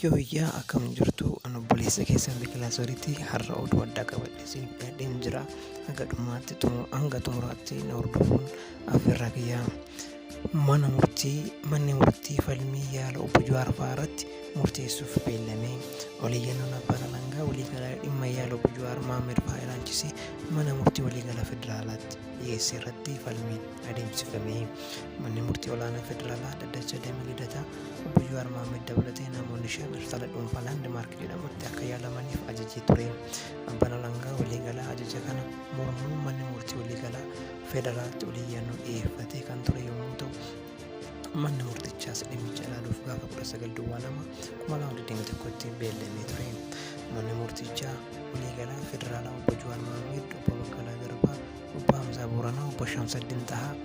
Yooyyaa akkam jirtu an obboleessa keessan Biqilaa Sooriitti har'a oduu addaa qabadhe isiniif dhiyaadheen jira. Hanga dhumaatti hanga xumuraatti na hordofuun affeerraa kiyyaa. Mana murtii manni murtii falmii yaala obbo Jawaar fa'aa irratti murteessuuf beellame. Oliyyannoon abbaan alangaa waliigalaa dhimma yaala obbo Jawaar Mohaammed fa'aa ilaalchisee mana murtii waliigala federaalaatti dhiyeesse irratti falmiin adeemsifame. Manni murtii olaanaa federaalaa dhaddacha damee Lidataa Obbo Jawaar Mohaammed dabalatee namoonni 5 hospitaala dhuunfaa Laandmaark jedhamutti akka yaalamaniif ajajee ture. Abbaan alangaa waliigalaa ajaja kana mormuun manni murtii waliigalaa federaalaatti oliyyannoo dhiyeeffatee kan ture yommuu ta'u, manni murtichaas dhimmicha ilaaluuf gaafa 19 duwwaa 2, 2021tti beellamee ture. Manni murtichaa waliigalaa federaalaa Obbo Jawaar Mohaammed, Obbo Baqqalaa Garbaa, Obbo Hamzaa Booranaa, Obbo Shamsaddin Xahaa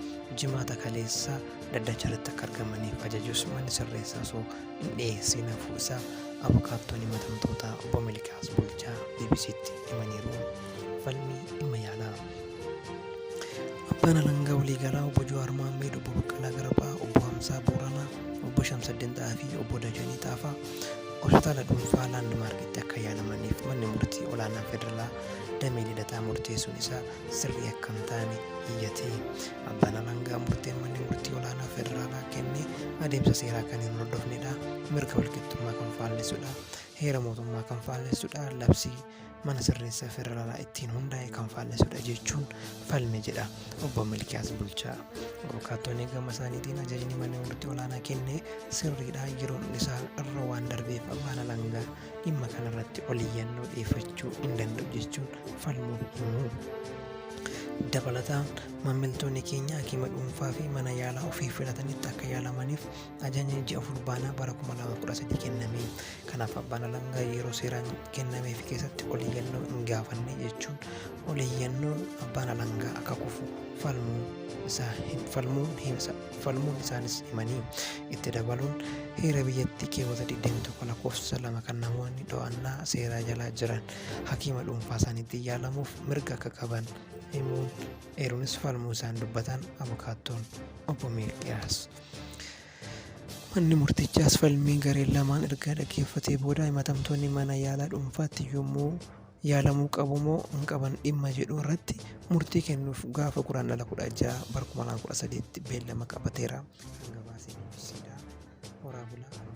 Jimaata kaleessaa dhaddacha irratti akka argamaniif ajajus manni sirreessaa osoo hin dhiyeessiin hafuu isaa abukaattoon himatamtootaa Obbo Milkiyaas Bulchaa BBCtti himaniiru. Falmii dhimma yaalaa. Abbaan Alangaa Waliigalaa Obbo Jawaar Mohaammed, Obbo Baqqalaa Garbaa, Obbo Hamzaa Booranaa, Obbo Shamsaddin Xahaa fi Obbo Dajanee Xaafaa hospitaala dhuunfaa Laandmaarkitti akka yaalamaniif manni murtii olaanaa federaalaa damee Lidataa murteessuun isaa sirrii akka hin taane iyyate. Abbaan alangaa murteen manni murtii olaanaa federaalaa kenne adeemsa seeraa kan hin hordofnedha, mirga walqixxummaa kan faallessudha, heera mootummaa kan faallessudha, labsii mana sirreessaa federaalaa ittiin hundaa'e kan faallessudha jechuun falme jedha Obbo Milkiyaas Bulchaa. Abukaattoonni gama isaaniitiin ajajni manni murtii olaanaa kenne sirriidha, yeroon isaa irra waan darbeef abbaan alangaa dhimma kanarratti oliyyannoo dhiyeeffachuu hin danda'u jechuun falmuun himu. Dabalataan maamiltoonni keenya hakiima dhuunfaa fi mana yaalaa ofii filatanitti akka yaalamaniif ajajni ji'a Fulbaanaa bara 2013 kenname. Kanaaf abbaan alangaa yeroo seeraan kennameef keessatti oliyyannoo hin gaafanne jechuun oliyyannoon abbaan alangaa akka kufu falmuun isaa falmuun falmuun isaanis himanii itti dabaluun heera biyyattii keewwata 21 lakkoofsa 2 kan namoonni to'annaa seeraa jalaa jiran hakiima dhuunfaa isaaniitti yaalamuuf mirga akka qaban himuun eeruunis falmuu isaan dubbatan abukaattoon obbo Miilkiyaas. Manni murtichaas falmii gareen lamaan erga dhaggeeffatee booda himatamtoonni mana yaalaa dhuunfaatti yommuu yaalamuu qabu moo hin qaban dhimma jedhu irratti murtii kennuuf gaafa Guraandhala 16 bara 2013tti beellama qabateera. Kan gabaase BBCdha. Horaa bulaa.